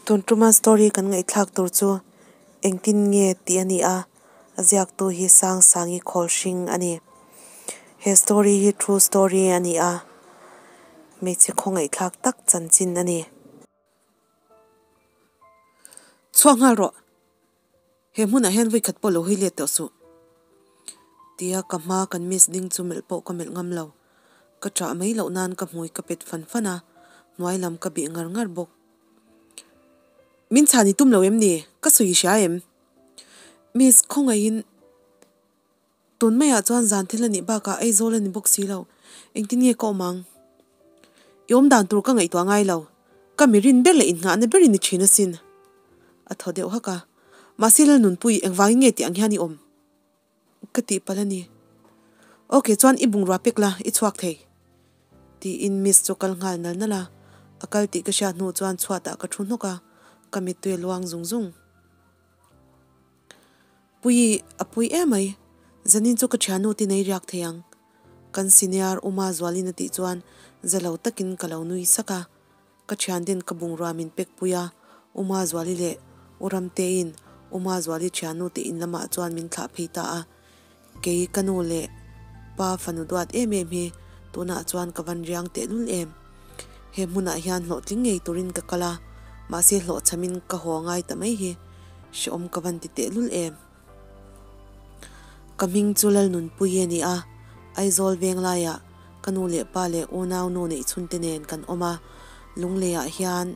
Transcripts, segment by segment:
Tun tuma story kan ngaihthlak tur chu engtin nge tih a ni a, a ziaktu hi Sangsangi Khawlhring a ni. He story hi true story a ni a, hmeichhe khawngaihthlak tak chanchin a ni. Chhuak nghal rawh. He hmunah hian vawi khat pawh lo hawi let tawh suh. Tia ka hma kan miss ding chu melh pawh ka melh ngam lo. Ka ṭah mai loh nan ka hmui ka pet fan fan a, hnuai lam ka bih ngar ngar bawk. Min chhan i tum lo em ni? Ka sawi hria em? Miss, khawngaihin Tun maiah chuan zan thil a nih bakah Aizawl a ni bawk si lo, engtin nge ka awm ang? I awm dan tur ka ngaihtuah ngai lo, ka mi rin ber leh innghahna ber i ni thin asin. A thaw deuh hak a, Mahse Lalnunpui, engvangin nge tih ang hian i awm? Ka tih palh a ni. Ok, chuan i bungrua pek la, i chhuak thei. Tiin Miss chu kal nghal nal nal a, a kal tih ka hriat hnu chuan chhuatah ka thu hnawk a, ka mittui a luang zung zung. Pui, a pui emai. Zanin chu ka thiannu te nei riak thei ang. Kan senior Uma Zualin a tih chuan za lo takin ka lo nui sak a. Ka thianten ka bungrua min pek pui a, Uma Zuali leh U Ramtein Uma Zuali thiannu te in lamah chuan min thlah phei ta a. Kei ka nu leh pa fanu duat em em hi tunah chuan ka van riang tehlul em. He hmunah hian hlawhtling ngei turin ka kal a, mahse hlawhchhamin ka haw ngai ta mai hi hrehawm ka van ti tehlul em. Ka hming chu Lalnunpuii a ni a, Aizawl veng laiah ka nu leh pa leh unau nu neih chhunte nen kan awm a, Lungleiah hian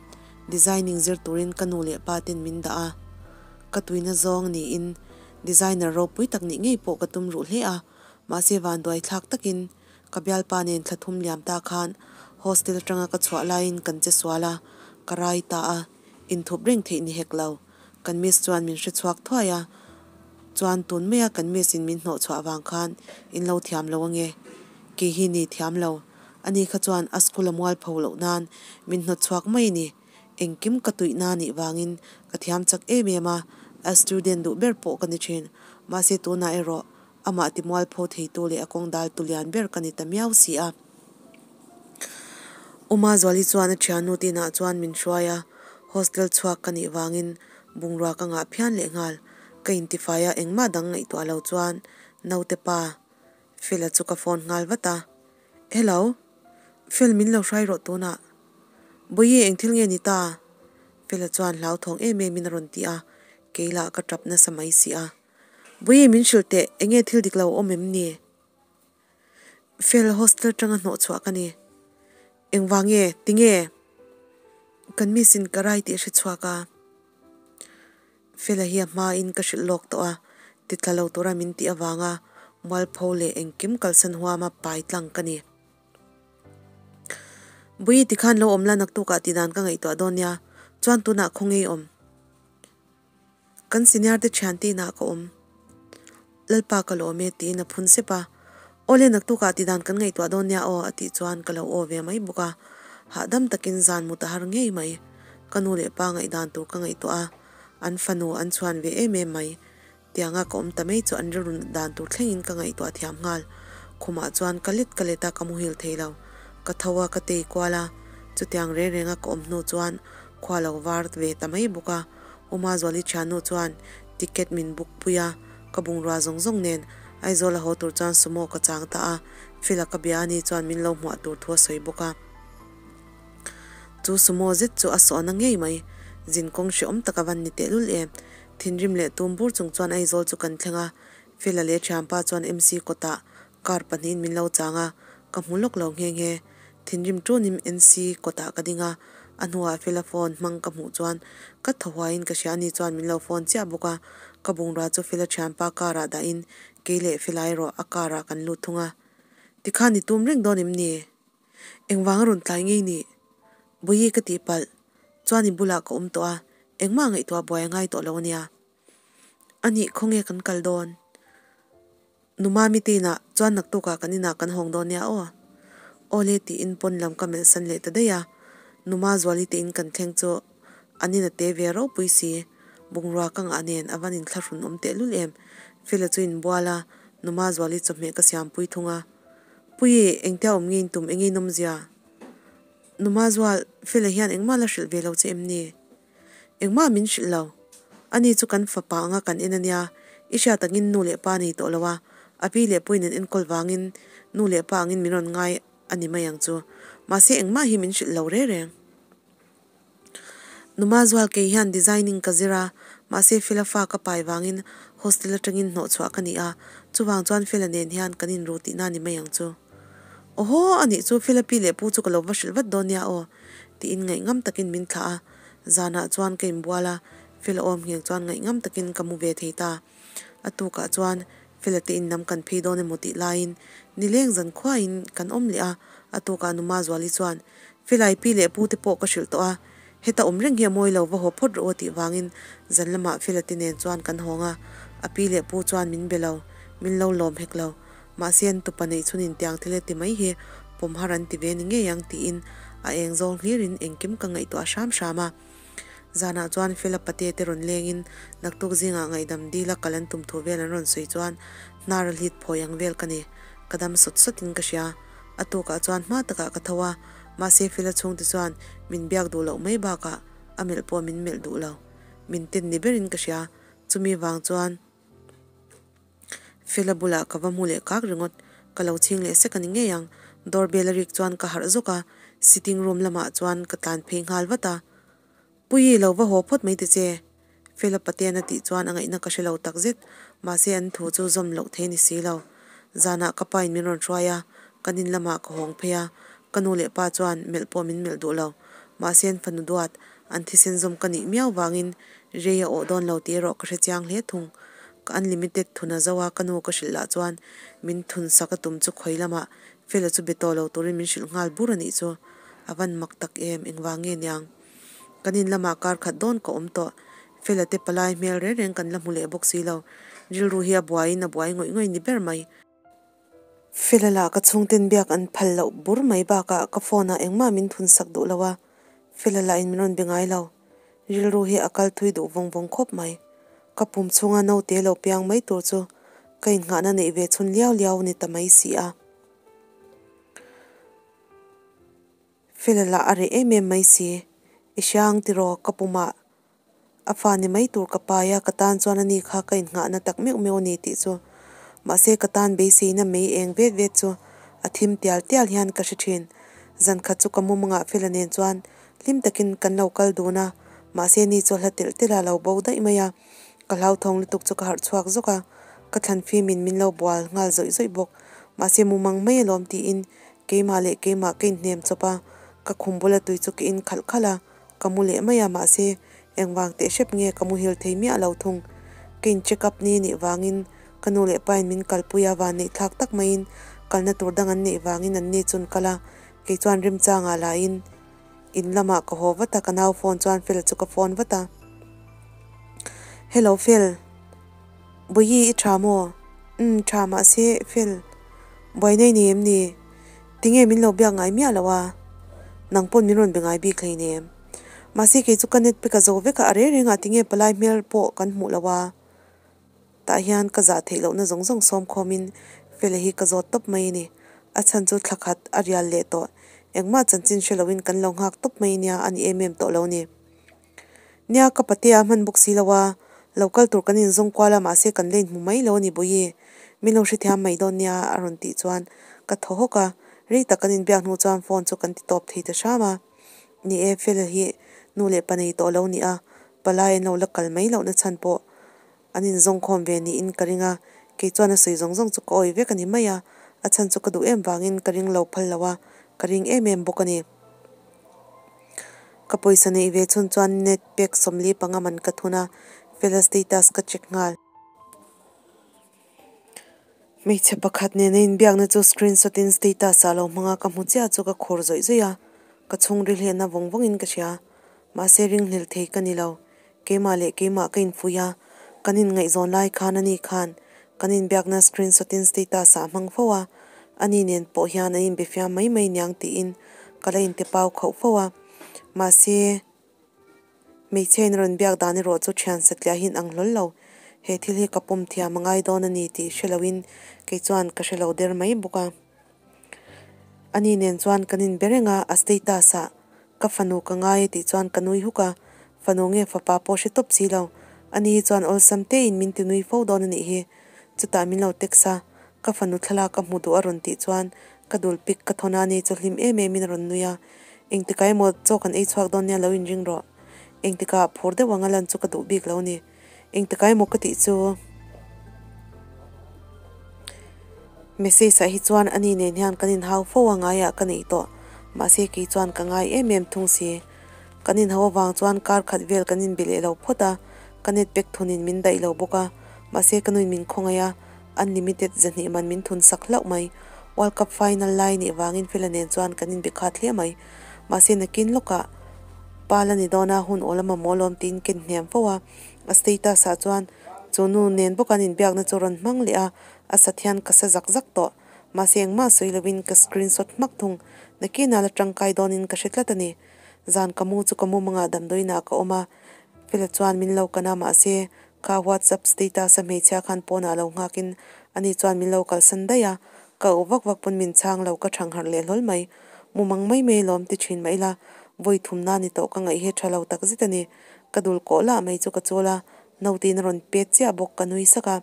designing zir turin ka nu leh pa ten min dah a, ka tuina zawng niin Designer ropui tak nih ngei pawh ka tum ruh hle a, mahse vanduai thlak takin ka bialpa nen thla thum liam ta khan hostel atanga ka chhuah laiin kan che sual a, ka rai ta a, inthup reng theih ni hek lo. Kan miss chuan min hre chhuak thuai a, chuan tun maia kan miss in min hnawh chhuah avang khan in lo thiam lo ange, kei hi ni thiam lo, ani kha chuan a school a mualpho loh nan min hnawt chhuak mai a ni. Engkim ka tuihna nih vangin ka thiam chak em em a, a student duh ber pawh ka ni thin. Mahse tunah erawh amah ti mualpho theitu leh a kawng dal tu lian ber ka ni ta miau si a. Uma Zuali chuan a thiannu te inah chuan min hruai a, hostel chhuak ka nih vangin bungrua ka ngah phian leh nghal. Ka intifai a, engmah dang ngaihtuah lo chuan naute pa Fela chu ka phone nghal vat a, Hello, Fel min lo hrai rawh tunah. Bawihi eng thil nge ni ta? Fela chuan hlauthawng em em in a rawn ti a, kei lah ka tap nasa mai si a. Bawihi min hrilh teh, eng nge thil dik lo awm em ni? Fel hostel atanga hnawh chhuah ka ni. Engvang nge? Tinge? Kan miss in ka rai tih a hre chhuak a. Fela hi a hmain ka hrilh lawk tawh a, ti tla lo tura min tih avanga mualpho leh engkim kalsan huama pai tlang ka ni. Bui tikhan lo awm la naktukah tih dan ka ngaihtuah dawn nia, chuan tunah khaw ngei awm. Kan senior te thian te inah ka awm. Lalpa ka lawm e tiin a phun sep a, Awle naktukah tih dan kan ngaihtuah dawn nia aw a tih chuan ka lo aw ve mai bawk a, hahdam takin zan mut a har ngei mai. Ka nu leh pa ngaihdan tur ka ngaihtuah a, an fanu an chhuan ve em em mai. Tianga ka awm ta mai chu an rilru nat dan tur thlengin ka ngaihtuah thiam nghal. Khumah chuan ka let ka let a, ka muhil thei lo. Ka tho a, ka tei kual a, chutiang reng renga ka awm hnu chuan khua lo var ve ta mai bawk a. Uma Zuali thiannu chuan ticket min book pui a, ka bungrua zawng zawng nen Aizawl a haw tur chuan sumo ka chang ta a, Fila ka bia a ni chuan min lo hmuah tur thu a sawi bawk a. Chu sumo zet chu a sawhna ngei mai, zin kawng hrehawm tak a van ni tehlul em. Thinrim leh tum bur chung chuan Aizawl chu kan thleng a, Fela leh thianpa chuan MC kawtah car pahnihin min lo chang a, ka hmu lawk lo nghe nghe. Thinrim tunin NC kawtah ka ding a, a hnuah Fela phone hmang ka hmuh chuan ka thaw huaiin ka hria a ni chuan min lo phone chiah bawk a, ka bungrua chu Fela thianpa car ah dahin kei leh Fela erawh a car ah kan lut thung a. Tikhan i tum reng dawn em ni? Engvang a rawn tlai ngei ni? Bawihi ka tihpalh chuan i bulah ka awm tawh a, engmah ngaihtuah buai a ngai tawh lo a nia. A nih khawnge kan kal dawn? Nu Mami te inah chuan naktukah kan inah kan hawng dawn nia aw. Awle tiin pawn lam ka melh san leh ta daih a, Nu Mazuali te in kan thleng chu an in a te ve ropui si, bungrua ka ngah nen a van inthlahrun awm tehlul em. Fela chu inbual a, Nu Mazuali chawhmeh ka siampui thung a. Puii, engtia awm nge in tum, enge in awmzia? Nu Mazual, Fela hian engmah la hrilh ve lo che em ni? Engmah min hrilh lo. Ani chu kan fapa anga kan en ania, i hriat angin nu leh pa nei tawh lo a, a pi leh puin an enkawl vangin nu leh pa angin min rawn ngai a ni mai ang chu. Mahse engmah hi min hrilh lo reng reng. Numa zual kei hian designing ka zir a, mahse Fela fa ka pai vangin hostel atangin hnawhchhuah ka ni a, chuvang chuan Fela nen hian kan inru tihna ni mai ang chu. Awhaw, anih chu Fela pi leh pu chu ka lo va hrilh vat dawn nia aw, tiin ngaihngam takin min thlah a, zanah chuan ka inbual a, Fela awm ngheng chuan ngaihngam takin ka mu ve thei ta. A tukah chuan Fela te in lam kan phei dawn emaw tih laiin nileng zan khuain kan awm leh a, a tukah Numa Zuali chuan Felai pi leh pu te pawh ka hrilh tawh a, heta awm reng hi a mawi lo va haw phawt rawh aw tih vangin zan lamah Fela te nen chuan kan hawng a, a pi leh pu chuan min be lo, min lo lawm hek lo. Mahse an tupa neih chhunin tiang thil e ti mai hi pawm har an ti ve ni ngei ang tiin a eng zawng hlirin engkim ka ngaihtuah hram hram a. Zanah chuan Fela pate te rawn lengin naktuk zingah ngaihdam dila kal an tum thu vel an rawn sawi chuan hnar a hlit phawi ang vel ka ni. Ka dam sawt sawtin ka hria. A tukah chuan hma takah ka tho a, mahse Fela chhungte chuan min biak duh loh mai bakah a melh pawh min melh duh lo. Min ten ni berin ka hria. Chumi vang chuan. Fela bulah ka va hmu leh kak ringawt, ka lo chhing leh sek a ni ngei ang. Door bell a rik chuan ka harh zawk a, sitting room lamah chuan ka tlan phei nghal vat a. Puii lo va haw phawt mai ti che, Fela patean a tih chuan a ngaihna ka hre lo takzet, mahse an thu chu zawm loh thei a ni si lo. Zanah ka pain min rawn hruai a, kan in lamah ka hawng phei a, ka nu leh pa chuan melh pawh min melh duh lo. Mahse an fanu duat, an thisen zawm ka nih miau vangin rei a awh dawn lo tih erawh ka hre chiang hle thung. Ka unlimited thun a zo a, ka nu ka hrilh lah chuan min thun sak a tum chu khawi lamah Fela chu be tawh lo turin min hrilh nghal bur a nih chu. A van mak tak em, engvang nge niang? Kan in lamah kar khat dawn ka awm tawh. Fela te palai hmel reng reng kan la hmu leh bawk si lo. Rilru hi a buaiin a buai ngawih ngawih ni ber mai. Fela lah ka chhungten biak an phal loh bur mai bakah ka phone ah engmah min thun sak duh lo a, Fela lah in min rawn be ngai lo. Rilru hi a kal thui duh vawng vawng khawp mai. Ka pum chhunga naute lo piang mai tur chu ka innghahna neih ve chhun liau liau ni ta mai si a. Fela lah a reh em em mai si. I hria ang tiraw ka pumah A fa ni mai tur ka pai a, ka tan chuan ani kha ka innghahna tak meuh meuh a ni tih chu. Mahse ka tan beiseina mei eng vet vet chu a thim tial tial hian ka hre thin. Zan khat chu ka mumangah Fela nen chuan hlim takin kan lo kal dun a, mahse ni chu a hla telh telh a lo bo daih mai a. Ka hlauthawng lutuk chu ka harh chhuak zawk a, ka thlan fimin min lo bual nghal zawih zawih bawk. Mahse mumang mai alawm tiin keimah leh keimah ka inhnem chawp a, ka khum bula tui chu ka in khalh khalh a. Ka mu leh mai a mahse engvang teh hrep nge ka muhil thei miah lo thung. Ka in check up ni nih vangin ka nu leh pain min kalpui a vanneih thlak tak maiin kalna tur dang an neih vangin an ni chun kal a, kei chuan remchangah lahin in lamah ka haw vat a ka nau phone chuan Fel chu ka phone vat a. Hello Fel, Bawihi i tha maw? Umm tha mahse Fel, buaina i nei em ni? Tinge min lo biak ngai miah lo a, nang pawn min rawn be ngai bik hleinem. Mahse kei chu ka net pe ka zo vek a, a reng rengah tinge palai hmel pawh kan hmuh lo a. Tah hian ka zah theih lohna zawng zawng sawm khawmin Fela hi ka zawt tawp mai a ni. A chhan chu thla khat a rial leh tawh, engmah chanchin hre loin kan lo nghak tawp mai nia a ni em em tawh lo ni. Nia ka patea hman bawk si lo a, lo kal tur kan inzawng kual a mahse kan la inhmu mai lo a ni Bawihi, min lo hrethiam mai dawn nia a rawn tih chuan ka thaw hawk a, rei tak kan inbiak hnu chuan phone chu kan ti tawp thei ta hram a. Ni e, Fela hi nu leh pa nei tawh lo ni a, palai an lo la kal mai lohna chhan pawh an inzawng khawm ve niin ka ring a, kei chuan a sawi zawng zawng chu ka awi vek a ni mai a, a chhan chu ka duh em vangin ka ring lo phal lo a, ka ring em em bawk a ni. Ka pawisa neih ve chhun chuan net pack 45 man ka thun a, Fela status ka check nghal. Hmeichhe pakhat nena inbiakna chu screenshot in status ah lo hmang a, ka hmu chiah chu ka khur zawih zawih a, ka chhungril hi a na vawng vawng in ka hria. Mahse ringhlel thei ka ni lo, keimah leh keimah ka infuih a, kan inngaihzawn lai khan ani khan kan inbiakna screenshot in status ah a hmang fo a, ani nen pawh hian an inbe fiam mai mai niang tiin ka la inte pau khauh fo a, mahse hmeichhia in a rawn biak dan erawh chu thian satliah hi an ang hlawl lo, he thil hi ka pawm thiam a ngai dawn a ni tih hre loin kei chuan ka hre lo der mai bawk a. Ani nen chuan kan inbe reng a, a status ah ka fanu ka ngai a tih chuan ka nui huk a, Fanu nge fapa pawh hre tawp si lo. Ani hi chuan awlsam tein min ti nui fo dawn a nih hi. Chutah min lo text a, ka fanu thlalak ka hmu duh a rawn tih chuan ka dul pik ka thawn a, ani chu hlim em em in a rawn nui a. Engtikah emaw chaw kan ei chhuak dawn nia lo inring rawh. Engtikah phur deuh anga lan chu ka duh bik lo a ni. Engtikah emaw ka tih chu. Message ah hi chuan ani nen hian kan inhau fo a ngaiah ka neih tawh. Mahse kei chuan ka ngai em em thung si. Kan inhau avang chuan kar khat vel kan inbe leh lo phawt a, ka net pack thunin min daih lo bawk a. Mahse ka nuin min khawngaih a, unlimited zahnih man min thun sak hlauh mai. World Cup final lai nih vangin Fela nen chuan kan inbe khat hle mai. Mahse nakin lawkah pa la ni dawn a, hun awl a mamawh lawm tiin ken hniam fo a. A status ah chuan chu nu nen bawk an inbiakna chu rawn hmang leh a, a sat hian ka sa zak zak tawh. Mahse engmah sawi lovin ka screenshot hmak thung. Nakinah la tangkai dawnin ka hre tlat a ni. Zan ka mu chu ka mumangah damdawiinah ka awm a, Fela chuan min lo kan a, mahse kha WhatsApp status a hmeichhia khan pawnah lo nghakin ani chuan min lo kalsan daih a, ka uh vak vak pawn min chhang lo ka thang harh leh hlawl mai. Mumang mai mai lawm ti thin mah ila, vawi thumna ni tawh ka ngaih hi tha lo tak zet a ni. Ka dul kawh lah mai chu ka chawl a, note-in a rawn pet chiah bawk ka nui sak a,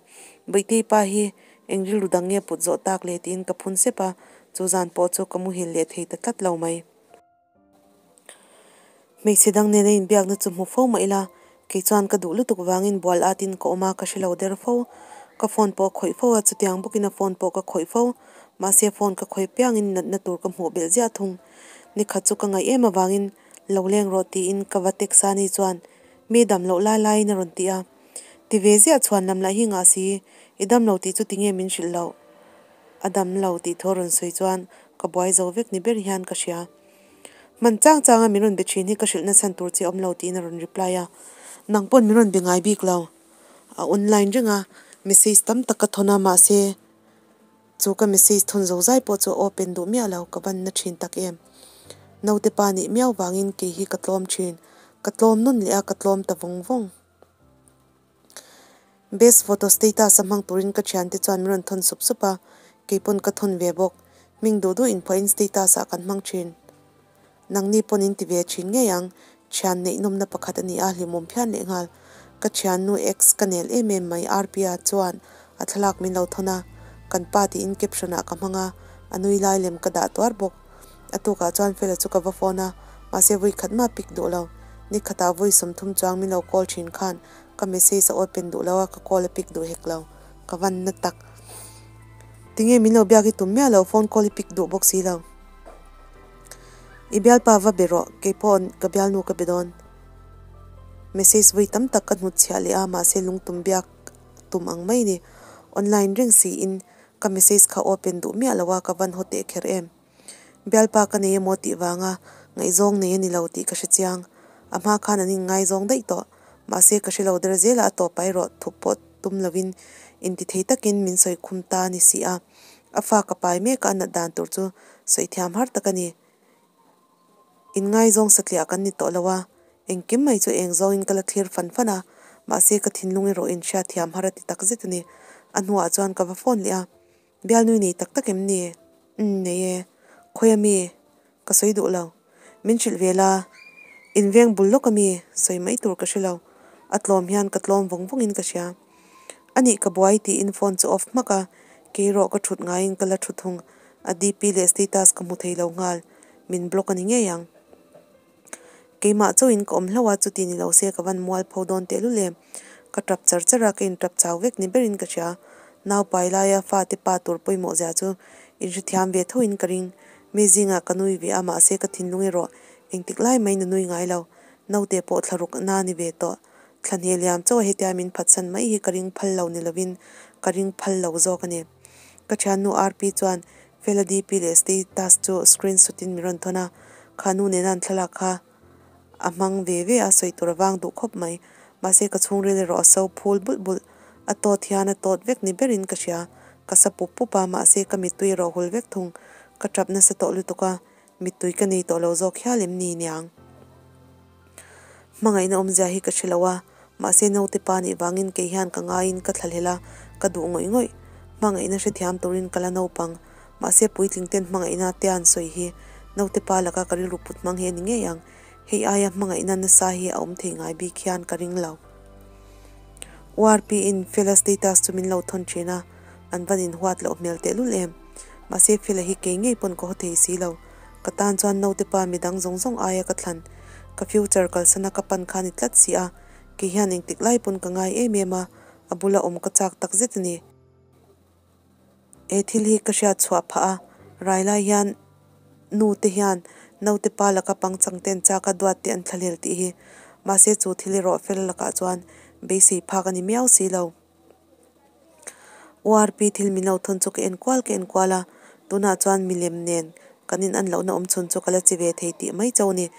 Bawihtei pa hi eng rilru dang nge put zawh tak le tiin ka phun sep a, chu zan pawh chu ka muhil leh thei ta tlat lo mai. Hmeichhe dang nena inbiakna chu hmu fo mah ila, kei chuan ka duh lutuk vangin bual atin ka awm a, ka hre lo der fo. Ka phone pawh a khawih fo a, chutiang bawkin a phone pawh ka khawih fo. Mahse phone ka khawih piangin natna tur ka hmuh belh ziah thung. Nikhat chu ka ngaih em avangin lo leng rawh tiin ka va text a ni chuan mi dam loh lai laiin a rawn ti a. Ti ve ziah chhuan lam lah hi ngah si, i dam lo tih chu tinge min hrilh loh? A dam lo tih thu a rawn sawi chuan ka buai zo vek ni ber hian ka hria. Hman chang chang a min rawn be thin hi ka hrilh nachhan tur che awm lo tiin a rawn reply a. Nang pawn min rawn be ngai bik lo. A online reng a, message tam tak ka thawn a mahse chu ka message thawn zo zai pawh chu a open duh miah lo, ka van na thin tak em. Naute pa nih miau vangin kei hi ka tlawm thin. Ka tlawm nawn leh a ka tlawm ta vawng vawng. Best photo status a hmang turin ka thiante chuan min rawn thawn sup sup a, keipawn ka thawn ve bawk. Hming duh duh inphuahin status ah kan hmang thin. Nangni pawn in ti ve thin ngei ang, thian neih nawmna pakhat a ni a, hlimawm phian leh nghal. Ka thiannu ex ka nel em em mai Rpa chuan a thlalak min lo thawn a, kan pa tiin caption ah ka hmang a, a nui lai lem ka dah tuar bawk. A tukah chuan Fela chu ka va phone a, mahse vawi khat mah pick duh lo. Ni khatah vawi 30 chuang min lo call thin khan ka message a open duh lo a, ka call a pick duh hek lo. Ka van na tak. Tinge min lo biak i tum miah lo, phone call i pick duh bawk si lo. I bialpa va be rawh, keipawh ka bialnu ka be dawn. Message vawi tam tak ka hnutchhiah leh a, mahse lungtum biak tum ang mai ni. Online reng siin ka message kha open duh miah lo a, ka van haw teh kher em. Bialpa ka nei emaw tih vanga ngaihzawng nei a ni lo tih ka hre chiang. A hma khan an inngaizawng daih tawh. Mahse ka hre lo der zela a tawp ah erawh thup pawh tum lovin intithei takin min sawi khum ta a ni si a. A fa ka pai mek a a nat dan tur chu sawi thiam har tak a ni. Inngaizawng satliah kan ni tawh lo a, engkim mai chu eng zawngin ka la thlir fan fan a, mahse ka thinlung erawh inhriat thiam har a ti tak zet a ni. A hnuah chuan ka va phone leh a. Bialnui nei tak tak em ni? Umm nei e. Khawi a mi? Ka sawi duh lo. Min hrilh ve la. In veng bul lawk a mi? Sawi mai tur ka hre lo. A tlawm hian ka tlawm vawng vawngin ka hria. A nih ka buai tiin phone chu off hmak a, kei rawh ka thut ngaiin ka la thu thung. A DP leh status ka hmu thei lo nghal. Min block a ni ngei ang. Keimah chauhin ka awm hlauh a, chuti ni lo se ka van mual pho dawn tehlul em. Ka tap char char a, ka intap chau vek ni berin ka hria. Nau pai laia fate pa tur pawimawh zia chu inhrethiam ve thoin ka ring. Mi zingah ka nui ve a, mahse ka thinlung erawh engtik lai maiin a nui ngai lo. Naute pawh thlaruk na ni ve tawh. Thla hne liam chauh a hetia min phatsan mai hi ka ring phal lo ni lovin ka ring phal lo zawk a ni. Ka thiannu RP chuan Fela DP leh status chu screenshot in min rawn thawn a, kha nu nena an thlalak kha a hmang ve ve a, sawi tur a vang duh khawp mai. Mahse ka chhungril erawh a so phul bulh bulh, a tawt hian a tawt vek ni berin ka hria. Ka sa pup pup a, mahse ka mittui erawh hul vek thung. Ka tap nasa tawh lutuk a, mittui ka nei tawh lo zawk hial em ni niang? Hmangaihna awmzia hi ka hre lo a, mahse naute pa nih vangin kei hian ka ngaiin ka thlahlel a, ka duh ngawih ngawih. Hmangaihna hrethiam turin ka la naupang, mahse puitling ten hmangaihna te an sawi hi naute pa laka ka rilru put hmang hi a ni ngei ang. Hei aia hmangaihna nasa hi a awm thei ngai bik hian ka ring lo. URP in Fela status chu min lo thawn thin a, an van inhuat loh hmel tehlul em. Mahse Fela hi kei ngei pawn ka haw thei si lo. Ka tan chuan naute pa midang zawng zawng aia ka thlan. Ka future kalsana ka pan kha ni tlat si a, kei hian engtik lai pawn ka ngai em em a, a bula awm ka chak takzet a ni. He thil hi ka hriat chhuah phah a, rai lai hian nu te hian naute pa laka pangchang ten chak a duat te an thlahlel tih hi. Mahse chu thil erawh fel lakah chuan beisei phak a ni miau si lo. URP thil min lo thawn chu ka en kual ka en kual a, tunah chuan milem nen kan in an lohna awm chhun chu ka la chi ve thei tih mai chauh a ni.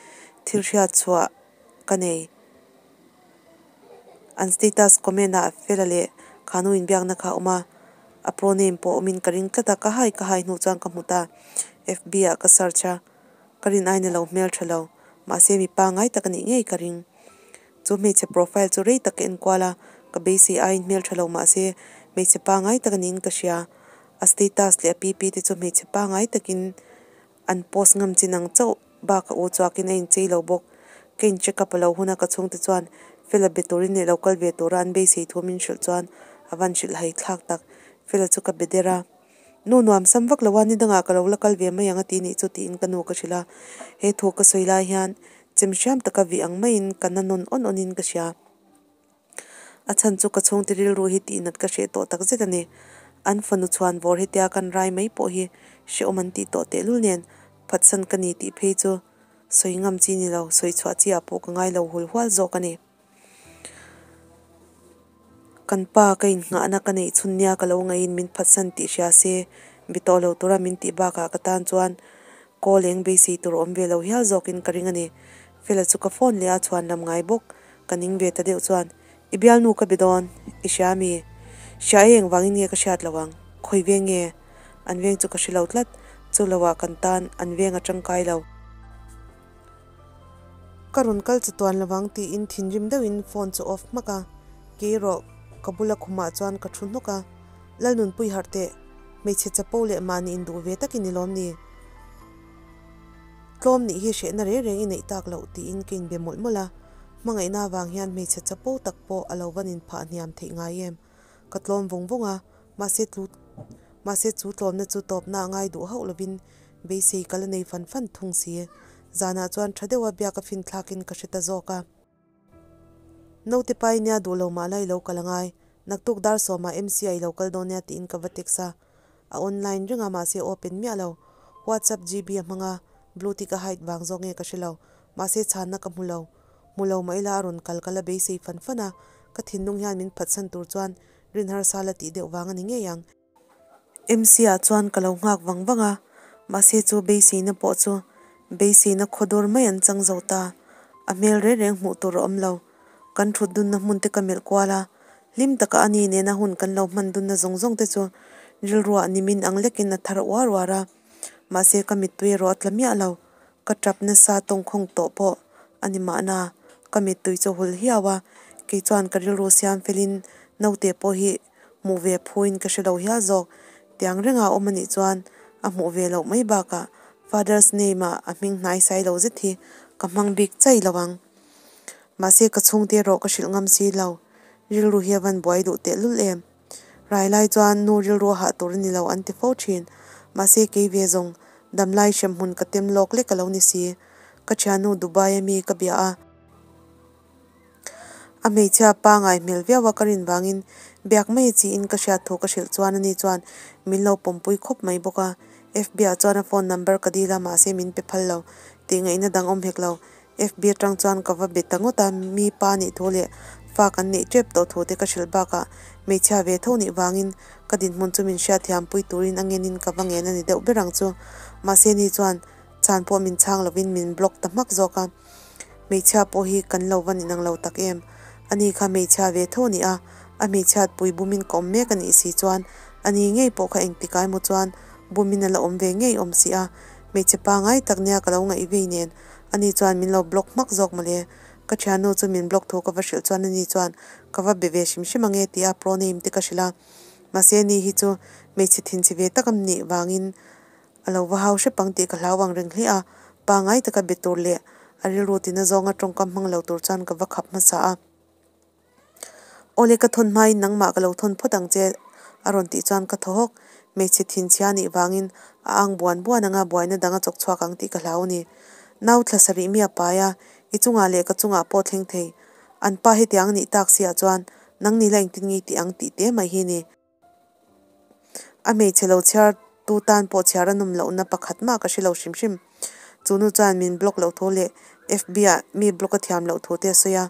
Thil hriat chhuah ka nei. An status comment ah Fela leh Khanu inbiakna kha a awm a, a pro name pawh awmin ka ring tlat a, ka hai ka hai hnu chuan ka hmu ta. FB ah ka search a, ka rin aiin a lo hmel tha lo, mahse mi pangngai tak a nih ngei ka ring. Chu hmeichhe profile chu rei tak ka enkual a, ka beisei aiin hmel tha lo mahse hmeichhe pangngai tak a niin ka hria. A status leh a pp te chu hmeichhe pangngai takin An post ngam chin ang chauh bak a u chuakin a inchei lo bawk. Ka in check up a lo hun a ka chhungte chuan Fela be turin leh lo kal ve tura an beisei thu min hrilh chuan a van hrilh hai thlak tak. Fela chu ka be der a. Nu nuam sam vak lo a, ni dangah ka lo la kal ve mai ang a ti nih chu tiin ka nu ka hrilh a. He thu ka sawi lai hian chem hriam taka vih ang maiin ka na nawn awn awnin ka hria. A chhan chu ka chhungte rilru hi tihnat ka hreh tawh tak zet a ni. An fanu chhuan vawr hetia kan rai mai pawh hi hrehawm an tih tawh tehlul nen phatsan ka ni tih phei chu sawi ngam chi ni lo, sawi chhuah chi ah pawh ka ngai lo hul hual zawk a ni. Kan pa ka innghahna ka neih chhun nia ka lo ngaihin min phatsan tih hria se be tawh lo tura min tih bakah ka tan chuan kawl eng beisei tur awm ve lo hial zawkin ka ring a ni. Fela chu ka phone leh a chhuan lam ngai bawk. Ka ning ve ta deuh chuan, I bialnu ka be dawn, i hria mi? Hria e engvangin nge ka hriat lo ang? Khawi veng nge? An veng chu ka hre lo tlat, chu loah kan tan an veng a tangkai lo. Ka rawn kal chu tuan lovang tiin thinrim deuhin phone chu off hmak a, kei erawh ka bula khumah chuan ka thu hnawk a, Lalnunpui harh teh, hmeichhe chapo leh mahni induh ve takin i lawm ni? Tlawm nih hi hrehna reng reng i neih tak loh tiin ka inbe mawlh mawlh a, hmangaihna avang hian hmeichhe chapo tak pawh a lo van inphah hniam theih ngai em? Ka tlawm vawng vawng a, mahse tlu mahse chu tlawmna chu tawpna a ngai duh hauh lovin beisei ka la nei fan fan thung si. Zanah chuan tha deuha biak a fin thlakin ka hre ta zawk a. Naute pa i nia duh lo mah la i lo kal angai, naktuk dar sawmah MC ah i lo kal dawn nia tiin ka va text a, a online reng a mahse open miah lo, WhatsApp GB a hmang a, blue tick a hide vang zawk nge ka hre lo, mahse chhanna ka hmu lo, hmu lo mah ila a rawn kal ka la beisei fan fan a, ka thinlung hian min phatsan tur chuan rin harsa la tih deuh vang a ni ngei ang. MC ah chuan ka lo nghak vang vang a, mahse chu beiseina pawh chu beiseina khawdur mai an chang zo ta. A hmel reng reng hmuh tur a awm lo. Kan thut dunna hmun te ka melh kual a, hlim taka a ni nena hun kan lo hman dunna zawng zawng te chu rilruah nimin ang lekin a thar uar uar a, mahse ka mittui erawh a tla miah lo. Ka tap nasa tawngkhawng tawh pawh a ni mahna, ka mittui chu hul hiau a, kei chuan ka rilru siam felin naute pawh hi Hmuh ve phuin ka hre lo hial zawk. Tiang renga awm a nih chuan a hmuh ve loh mai bakah Father's name ah a hming hnai sai lo zet hi ka hmang bik chai lo ang. Mahse ka chhungte erawh ka hrilh ngam si lo. Rilru hi a van buai duh tehlul em. Rai lai chuan nu rilru a hah tur a ni lo an ti fo thin. Mahse kei ve zawng damlai hremhmun ka tem lawk lek a lo ni si. Ka thiannu Dubai a mi ka bia a. A hmeichhia pangai hmel viau a ka rin vangin biak mai chiin ka hriat thu ka hrilh chuan ani chuan min lo pawmpui khawp mai bawk a. FB ah chuan a phone number ka dil a mahse min pe phal lo tih ngaihna dang awm hek lo. FB atang chuan ka va be ta ngawt a, mi pa nih thu leh fa kan neih tep tawh thu te ka hrilh bakah hmeichhia ve tho nih vangin ka dinhmun chu min hriatthiampui turin a ngenin ka va ngen a ni deuh ber ang chu. Mahse ni chuan chhan pawh min chhang lovin min block ta hmak zawk a. Hmeichhia pawh hi kan lo va ninang lo tak em? Ani kha hmeichhia ve tho a ni a, a hmeichhiat pui bumin ka awm mek a nih si chuan ani ngei pawh kha engtik ai maw chuan bumin a la awm ve ngei awm si a, hmeichhe pangai tak nia ka lo ngaih vei nen ani chuan min lo block hmak zawk mawle. Ka thiannu chu min block thu ka va hrilh chuan ani chuan ka va be ve hrim hrim ange tia proname te ka hrilh a, mahse ani hi chu hmeichhe thinchhe ve tak a nih vangin A lo va hau hrep ang tih ka hlau ang reng hle a, pangai taka be tur leh A rilru tina zawnga tawngkam hmang lo tur chuan ka va khap hmasa a. Awle ka thawn hmain nangmah ka lo thawn phawt ang che a rawn tih chuan ka thaw hawk. Hmeichhe thinchhia nih vangin a ang buan buan anga buaina dang a chawk chhuak ang tih ka hlau a ni. Nau thla sarih mi a pai a, i chungah leh ka chungah pawh thleng thei. An pa hetiang a nih tak si ah chuan nang ni la engtin nge i tih ang tih te mai hi ni. A hmeichhe lo chhiar tu tan pawh chhiar a nawm lohna pakhat mah ka hre lo hrim hrim. Chu nu chuan min block loh thu leh FB ah mi block a thiam loh thu te a sawi a,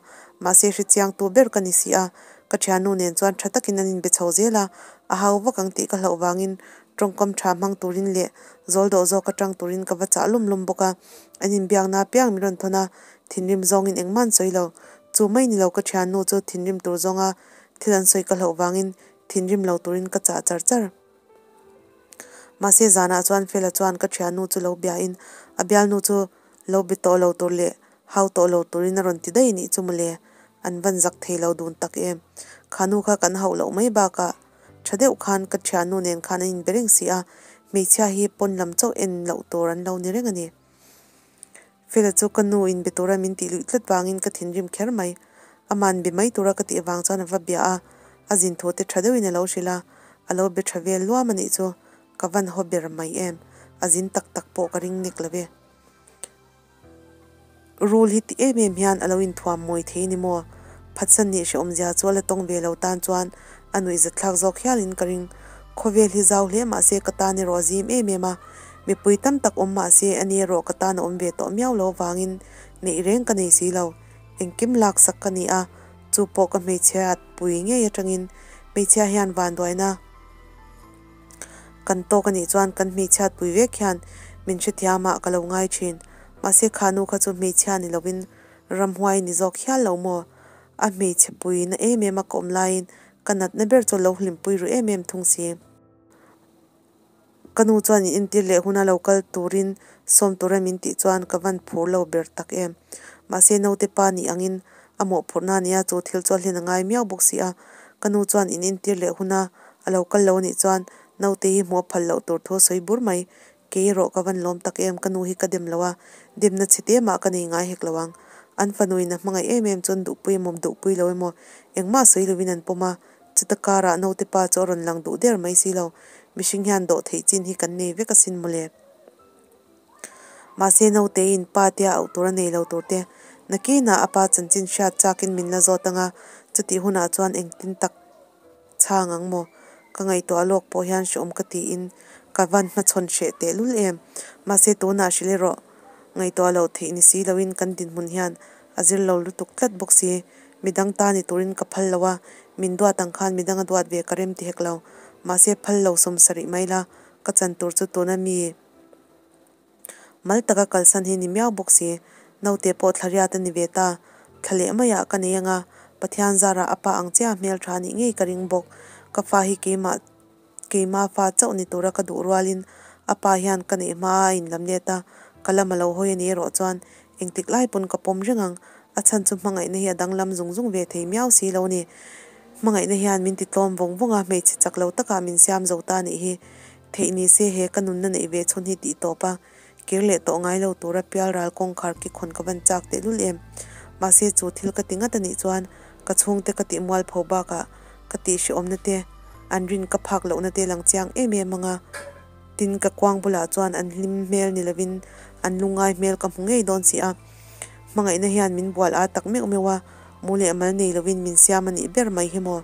mahse hre chiang tu ber ka ni si a, ka thiannu nen chuan tha takin an inbe chho zel a, a hau vak ang tih ka hlauh vangin tawngkam tha hmang turin leh zawl dawh zawk atang turin ka va chah lum lum bawk a, an inbiakna apiang min rawn thawn a, thinrim zawngin engmah an sawi lo. Chu mai ni lo ka thiannu chu thinrim tur zawnga thil an sawi ka hlauh vangin thinrim lo turin ka chah char char. Mahse zanah chuan Fela chuan ka thiannu chu lo biain a bialnu chu lo be tawh lo tur leh hau tawh lo turin a rawn ti daih nih chu mawle, an van zak thei lo dun tak em. Khanu kha kan hauh loh mai bakah tha deuh khan ka thiannu nen khan an inbe reng si a, hmeichhia hi pawn lam chauh en loh tur an lo ni reng a ni. Fela chu ka nu in be tura min tih luih tlat vangin ka thinrim kher mai. Aman be mai tura ka tih avang chuan a va bia a, a zin thu te tha deuhin a lo hrilh a, a lo be tha vel luam a nih chu ka van haw ber mai em, a zin tak tak pawh ka ring nek lo e. Rul hi ti em em hian a lo inthuam mawi thei ni maw? Phatsan nih hrehawmzia chu a la tawng ve lo tan chuan a nuihzatthlak zawk hialin ka ring. Khawvel hi zau hle mah se ka tan erawh a zim em em a, mipui tam tak awm mah se ani erawh ka tan a awm ve tawh miau lo avangin neih reng ka nei si lo. Engkim laksak ka ni a, chu pawh ka hmeichhia at pui ngei atangin hmeichhia hian vanduaina kan tawk a nih chuan kan hmeichhiat pui vek hian min hrethiam ah ka lo ngai thin. Mahse kha nu kha chu hmeichhia ni lovin ramhuai ni zawk hial lo maw? A hmeichhe pui na em em a ka awm laiin ka natna ber chu a lo hlimpui ru em em thung si. Ka nu chuan in entir leh huna lo kal turin sawm tura min tih chuan ka van phur lo ber tak em. Mahse naute pa nih angin a mawhphurhna a nia chu thil chu a hlen a ngai miau bawk si a. Ka nu chuan in entir leh huna a lo kal lo a nih chuan naute hi hmuh a phal loh tur thu a sawi bur mai. Kei erawh ka van lawm tak em, ka nu hi ka dem lo a, demna chhe te mah ka nei ngai hek lo ang. An fanuin a hmangaih em em chuan duhpui emaw duhpui lo emaw engmah sawi lovin an pawm a, chuta karah naute pa chu a rawn lang duh der mai si lo. Mihring hian dawh theih chin hi kan nei vek asin mawle. Mahse nauteiin pa tia auh tur a nei lo tur te, nakinah a pa chanchin hriat chakin min la zawt ang a, chutih hunah chuan engtin tak Chhang ang maw? Ka ngaihtuah lawk pawh hian hreawm ka tiin ka van hmachhawn hreh tehlul em. Mahse tunah hrilh erawh ngaihtuah loh theih ni si loin kan dinhmun hian a zir lo lutuk tlat bawk si. Midang ta ni turin ka phal lo a, min duat ang khan midang a duat ve ka rem ti hek lo. Mahse phal lo sawmsarih mai la, ka chan tur chu tuna mi. Mal taka kalsan hi ni miau bawk si. Naute pawh thla riat a ni ve ta. Thla leh maiah ka nei anga, Pathian zarah a pa ang chiah hmel tha nih ngei ka ring bawk. Ka fa hi keimah keima fa chauh ni tura ka duh rualin a pa hian ka neih hma a inlam let a, ka lam a lo hawi a ni erawh chuan engtik lai pawn ka pawm reng ang. A chhan chu hmangaihna hi a danglam zung zung ve thei miau si lo a ni. Hmangaihna hian min ti tlawm vawng vawng a, hmeichhe chak lo takah min siam zo ta nih hi. Theih ni se he ka nunna neih ve chhun hi tih tawp a, kir leh tawh ngai lo tura pial ral kawngkhar ki khawn ka van chak tehlul em. Mahse chu thil ka ti ngat a nih chuan ka chhungte ka tih mualpho bakah ka tih hrehawmna te, an rin ka phak lohna te lang chiang em em ang a. Tin ka kuang bulah chuan an hlim hmel ni lovin an lungngai hmel ka hmu ngei dawn si a. Hmangaihna hian min bual a tak meuh meuh a, mu leh mal nei lovin min siam a nih ber mai hi maw.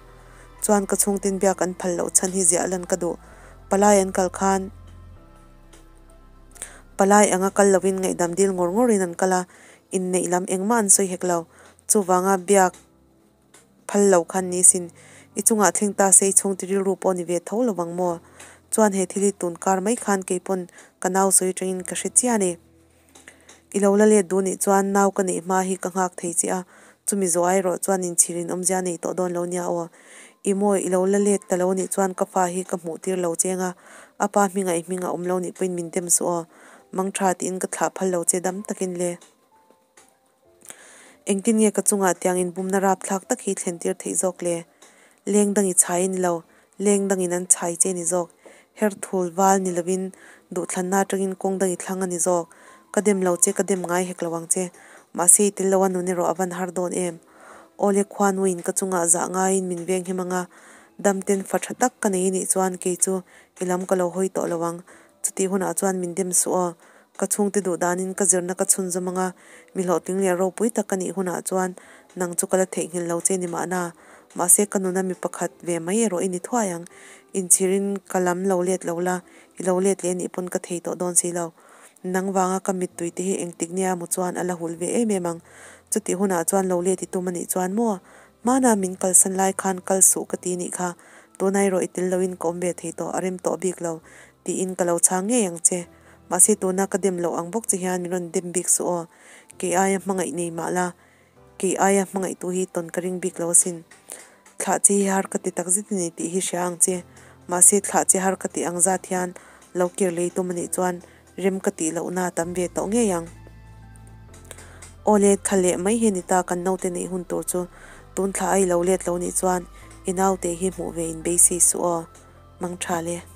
Chuan ka chhungtin biak an phal loh chhan hi ziah lan ka duh. Palai an kal khan palai anga kal lovin ngaihdam dil ngawr ngawrin an kal a, inneih lam engmah an sawi hek lo. Chuvanga biak phal lo khan ni sin i chungah thleng ta se i chhungti rilru pawh ni ve tho lo vang maw? Chuan he thil hi tun kar mai khan keipawn ka nau sawi atangin ka hre chiah a ni. I lo la let duh nih chuan nau ka neih hma hi ka nghak thei che a, chumi zawh erawh chuan inchhir in awmzia nei tawh dawn lo nia aw. I mawi i lo la let ta lo nih chuan ka fa hi ka hmuh tir lo cheng a, a pa hminga i hming a awm lo nih pawhin min dem suh aw. Mangtha tiin ka thlah phal lo che dam takin le. Engtin nge ka chungah tiang inbumna rapthlak tak hi thlen tir theih zawk le? Leng dang i chhai ni lo, leng dangin an chhai che ni zawk. Her thul val ni lovin duhthlanna atangin kawng dang i thlang a ni zawk. Ka dem lo che, ka dem ngai hek lo ang che. Mahse i tel lo a nun erawh a van har dawn em. Awle khuanuin ka chungah zah ngaiin min veng him anga, dam ten fa tha tak ka nei nih chuan kei chu i lam ka lo hawi tawh lo ang. Chutih hunah chuan min dem suh aw. Ka chhungte duh danin ka zirna ka chhunzawm anga, mi hlawhtling leh ropui tak ka nih hunah chuan nang chu ka la theihnghilh lo che ni mahna. Mahse ka nuna mi pakhat ve mai erawh i ni thuai ang. Inchhirin ka lam lo let lo la, i lo let leh nih pawn ka thei tawh dawn si lo. Nang vanga ka mittui te hi engtik nia maw chuan a la hul ve em em ang. Chutih hunah chuan lo let i tum a nih chuan maw? Hmana min kalsan lai khan kal suh ka ti nih kha. Tuna erawh i tel loin ka awm ve thei tawh, a rem tawh bik lo tiin ka lo chhang ngei ang che. Mahse tuna ka dem loh ang bawk che hian min rawn dem bik suh aw. Kei aia hmangaih nei mah la, kei aia hmangaihtu hi tawn ka ring bik lo asin. Thlah che hi har ka ti tak zet a ni tih hi hria ang che. Mahse thlah che har ka tih ang zat hian lo kir lei tum a nih chuan rem ka tih lohna a tam ve tawh ngei ang. Awle, thla leh mai hi a ni ta kan naute neih hun tur chu. Tun thla a i lo let lo nih chuan i naute hi hmuh ve in beisei suh aw. Mang tha le.